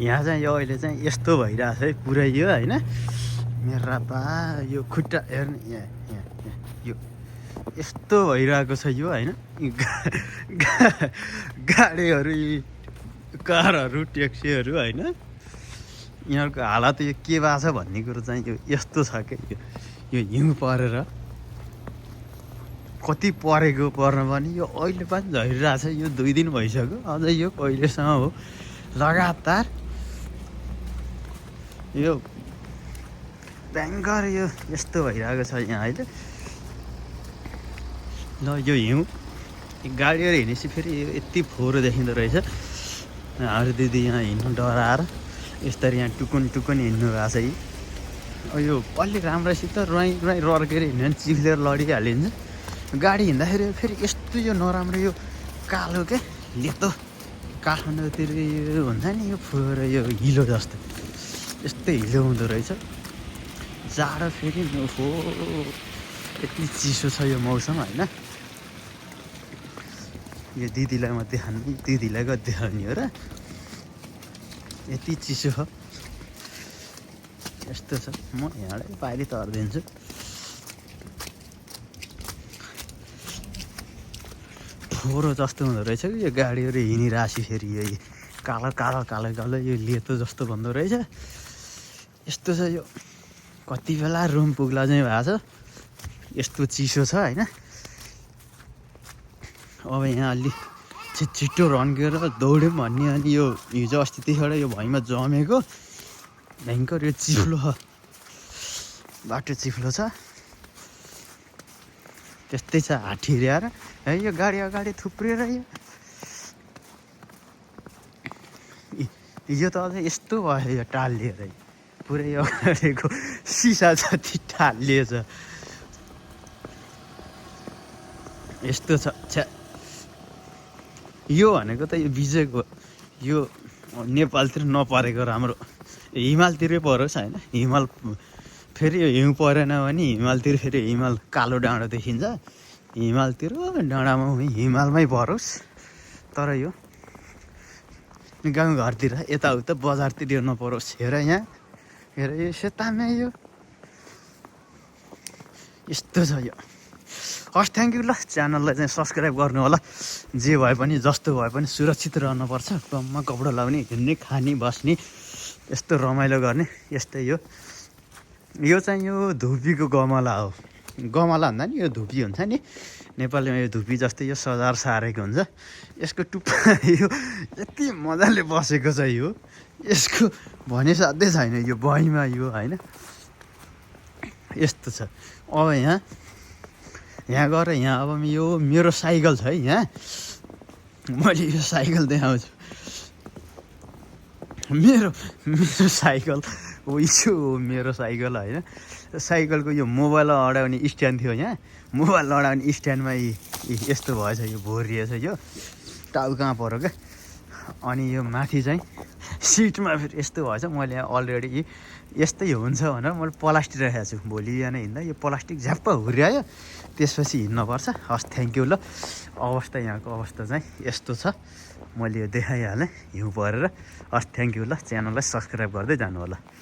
यहाँ चाहिँ यो अहिले चाहिँ यस्तो भइरहेछ है पुरै यो होइन। मेरा बा यो खुट्टा हेर्ने यहाँ यहाँ यहाँ यो यस्तो भइरहेको छ यो होइन। गाडीहरू कारहरू ट्याक्सीहरू होइन यिनीहरूको हालत यो के भएको छ भन्ने कुरो चाहिँ यो यस्तो छ क्या। यो हिउँ परेर कति परेको पर्न पनि यो अहिले पनि झरिरहेछ। यो 2 दिन भइसक्यो अझै यो कहिलेसम्म हो लगातार यो भयङ्कर यो यस्तो भइरहेको छ यहाँ अहिले। ल यो हिउँ गाडीहरू हिँडेपछि फेरि यो यति फोहोरो देखिँदो रहेछ। हाम्रो दिदी यहाँ हिँड्नु डराएर यस्तरी यहाँ टुकुन टुकुन हिँड्नु भएको छ कि यो अलिक राम्रोसित रुवाई रर्केर हिँड्यो भने चिप्लेर लडिहालिन्छ। गाडी हिँड्दाखेरि फेरि यस्तो यो नराम्रो यो कालो क्या लेतो काठमाडौँतिर यो हुन्छ नि यो फोहोर यो हिलो जस्तो यस्तै हिलो हुँदो रहेछ। जाडो फेरि हो यति चिसो छ यो मौसम होइन। यो दिदीलाई म देखाउनु दिदीलाई गएर देखाउने हो र यति चिसो छ यस्तो छ। म यहाँबाट पारी तर्दिन्छु। फोहोरो जस्तो हुँदो रहेछ कि यो गाडीहरू हिँडिरहेपछि फेरि यो कालो कालो कालो कालो यो लेतो जस्तो भन्दो रहेछ। यस्तो छ यो कति बेला रुम पुग्ला चाहिँ भएको छ यस्तो चिसो छ होइन। अब यहाँ अलि छिटो रन्केर दौड्यौँ भन्ने अनि यो हिजो अस्तिदेखिबाट यो भुइँमा जमेको भयङ्कर यो चिप्लो बाटो चिप्लो छ। त्यस्तै छ हाठिर्याएर है यो गाडी अगाडि थुप्रिएर यो त अझै यस्तो भयो यो टालिएर पुरै अगाडिको सिसा जति टालिएछ यस्तो छ। छ्या यो भनेको त यो बिजेको यो नेपालतिर नपरेको राम्रो हिमालतिरै परोस् होइन। हिमाल फेरि यो हिउँ परेन भने हिमालतिर फेरि हिमाल कालो डाँडो देखिन्छ। हिमालतिर डाँडामा हिमालमै परोस् तर यो गाउँघरतिर यताउता बजारतिर यो नपरोस्। हेर यहाँ हेर यो सेतामा यो यस्तो छ यो। हस् थ्याङ्क यू ल। च्यानललाई चाहिँ सब्सक्राइब गर्नु होला। जे भए पनि जस्तो भए पनि सुरक्षित रहनुपर्छ। कममा कपडा लाउने हिँड्ने खाने बस्ने यस्तो रमाइलो गर्ने यस्तै यो चाहिँ यो धुपीको गमला हो। गमला भन्दा नि यो धुपी हुन्छ नि नेपालीमा यो धुपी जस्तै यो सजाएर सारेको हुन्छ। यसको टुप्पा यो यति मजाले बसेको छ यो यसको भने साध्यै छैन यो भुइँमा यो होइन यस्तो छ। अब यहाँ गएर यहाँ अब यो मेरो साइकल छ है। यहाँ मैले यो साइकल देखाउँछु। मेरो साइकल हो यो मेरो साइकल होइन। साइकलको यो मोबाइल अडाउने स्ट्यान्ड थियो यहाँ। मोबाइल अडाउने स्ट्यान्डमा यस्तो भएछ यो भोरिएछ यो टाउ कहाँ पऱ्यो क्या। अनि यो माथि चाहिँ सिटमा फेरि यस्तो भएछ। मैले यहाँ अलरेडी यस्तै हुन्छ भनेर मैले प्लास्टिक राखेको छु। भोलि बिहान हिँड्दा यो प्लास्टिक झ्याप्प हुर्यायो त्यसपछि हिँड्नुपर्छ। हस् थ्याङ्क यू ल। अवस्था यहाँको अवस्था चाहिँ यस्तो छ। मैले यो देखाइहालेँ हिउँ परेर। हस् थ्याङ्क यू ल। च्यानललाई सब्सक्राइब गर्दै जानु होला।